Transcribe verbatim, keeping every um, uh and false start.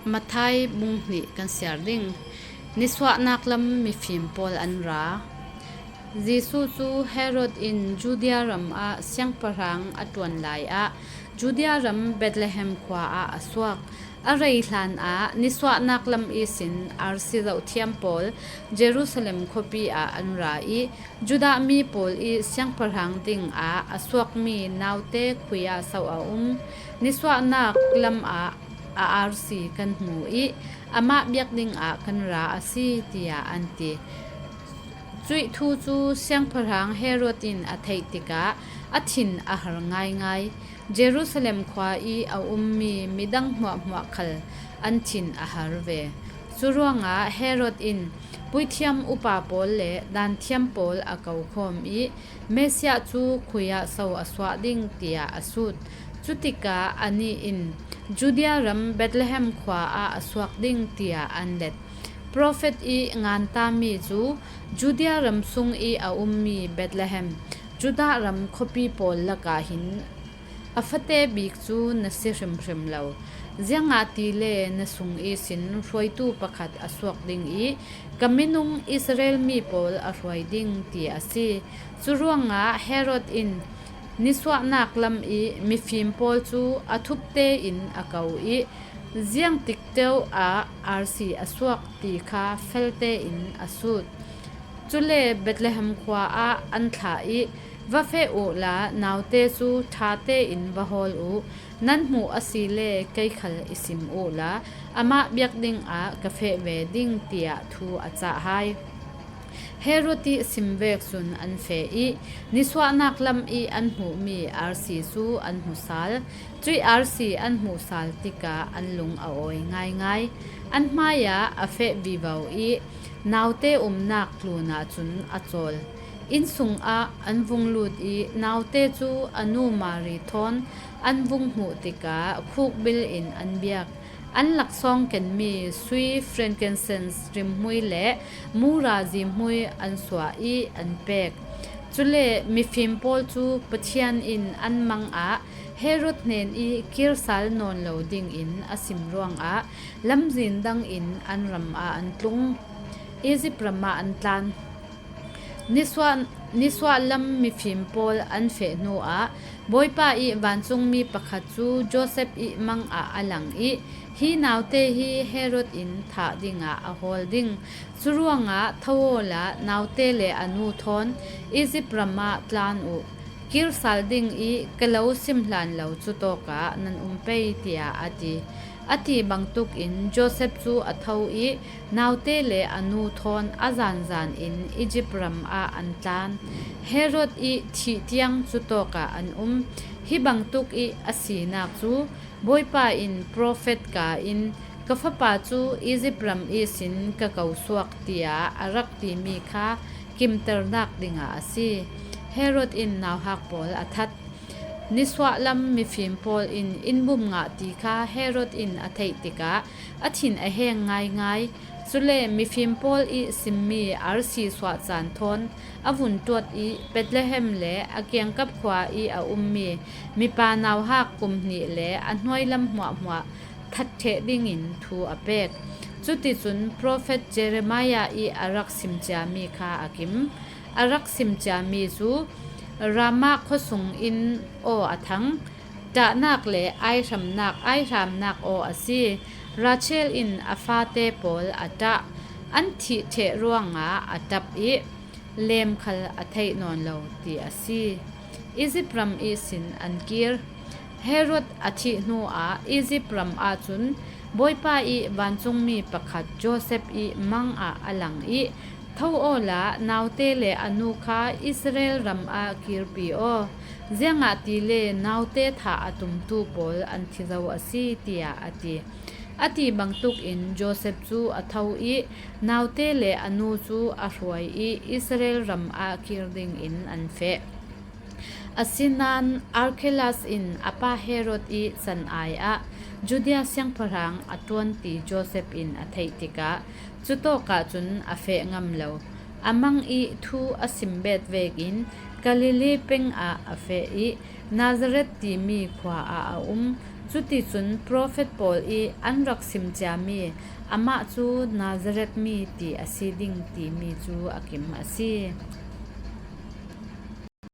Matthai bung hnih kan siar ding. Nisuahnak lam mifim pawl an ra. Jesuh cu Herod in Judea ram ah siangpahrang a ṭuan lai ah Judea ram Bethlehem khua ah a suak. A rei hlan ah nisuahnak lam ihsin arsi zohthiam pawl Jerusalem khuapi ah an ra i Judah mi pawl i siangpahrang ding ah a suakmi naute khui ah so a um. Nisuahnak lam ah a arsi kan hmu i amah biak ding ah kan ra a si, tiah an ti. Cuih thu cu siangpahrang Herod in a theih tikah a thin a har ngaingai. Jerusalem khua i a ummi midang hmuahhmuah khal an thin a har ve. Curuangah Herod in puithiam upa pawl le danthiam pawl a ko khawm i Messiah cu khui ah so a suah ding, tiah a sut. Cutikah anih in Judea ram Bethlehem khua ah a suak ding, tiah an let. Profet i ngantami cu Judea ram sung i a ummi Bethlehem, Judah ram khuapi pawl lakah hin a fate bik cu na si hrimhrim lo. Ziangahtile na sung ihsin hruaitu pakhat a suak ding i ka minung Israel mi pawl a hruai ding, ti a si. Curuangah Herod in nisuahnak lam i mifim pawl cu a thup tein a ko i ziangtik ṭeu ah arsi a suak ti kha fel tein a sut. Cule Bethlehem khua ah an thlah i, "Va feh uhla, naute cu ṭha tein va hawl uh. Nan hmuh asile kei khal i sim uhla, amah biak dingah ka feh ve ding," tiah thu a cah hai. Herod i sim vek cun an feh i nisuahnak lam i an hmuhmi arsi cu an hmu sal. Cuih arsi an hmuh sal tikah an lung a awi ngaingai. An hmaiah a feh vivo i naute umnak tlun ahcun a cawl. Inn sungah an vung lut i naute cu a nu Mari thawn an vung hmuh tikah khukbil in an biak. An laksawng kenmi sui, frankincense rimhmui le mura zihmui an suah i an pek. Cule mifim pawl cu Pathian in an mang ah Herod hnen i kir sal nawn lo dingin a sim ruangah lamzin dangin an ram ah an tlung. Izipt ram ah an tlan. Nisuah, nisuah lam mifim pawl an feh hnuah Bawipa i vancungmi pakhat cu Josef i mang ah a lang i, "Hi naute hi Herod in thah dingah a hawl ding. Curuangah tho awla naute le a nu thawn Izipt ram ah tlan uh. Kir sal ding i ka lo sim hlan lo cu tawkah nan um pei," tiah a ti. A ti bangtuk in Josef cu a tho i naute le a nu thawn a zanzan in Izipt ram ah an tlan. Herod i thih tiang cu tawkah an um. Hi bangtuk i a sinak cu Bawipa in profet ka in, "Ka fapa cu Izipt ram ihsin ka ko suak," tiah a rak timi kha kimternak dingah a si. Herod in nauhak pawl a that. Nisuah lam mifim pawl in inn bum ngah ti kha Herod in a theih tikah a thin a heng ngaingai. Cule mifim pawl i simmi arsi suah caan thawn a vun ṭuat i Bethlehem le a kiangkap khua i a ummi mipa nauhak kum hnih le a hnuailam hmuahhmuah that ṭheh dingin thu a pek. Cuticun profet Jeremiah i a rak sim ciami kha a kim. A rak sim ciami cu Ramah khuasung in aw a thang, ṭahnak le aihramnak, aihramnak aw a si. Rachel in a fate pawl a ṭah, an thih ṭheh ruangah a ṭap i lem khal a theih nawn lo ti a si. Izipt ram ihsin an kir. Herod a thih hnuah Izipt ram ahcun Bawipa i vancungmi pakhat Josef i mang ah a lang i, "Tho awla naute le a nu kha Israel ram ah kirpi aw, ziangahtile naute thah a tumtu pawl an thi zo a si," tiah a ti. A ti bangtuk in Josef cu a tho i naute le a nu cu a hruai i Israel ram ah kir dingin an feh. Asinain Arkelas in a pa Herod i can ai ah Judea siangpahrang a ṭuan ti Josef in a theih tikah cutawk ahcun a feh ngam lo. A mang i thu a sim bet vekin Galilee peng ah a feh i Nazareth timi khua ah a um. Cuticun profet pawl i an rak sim ciami, Amah cu Nazareth mi ti a si ding, timi cu a kim a si.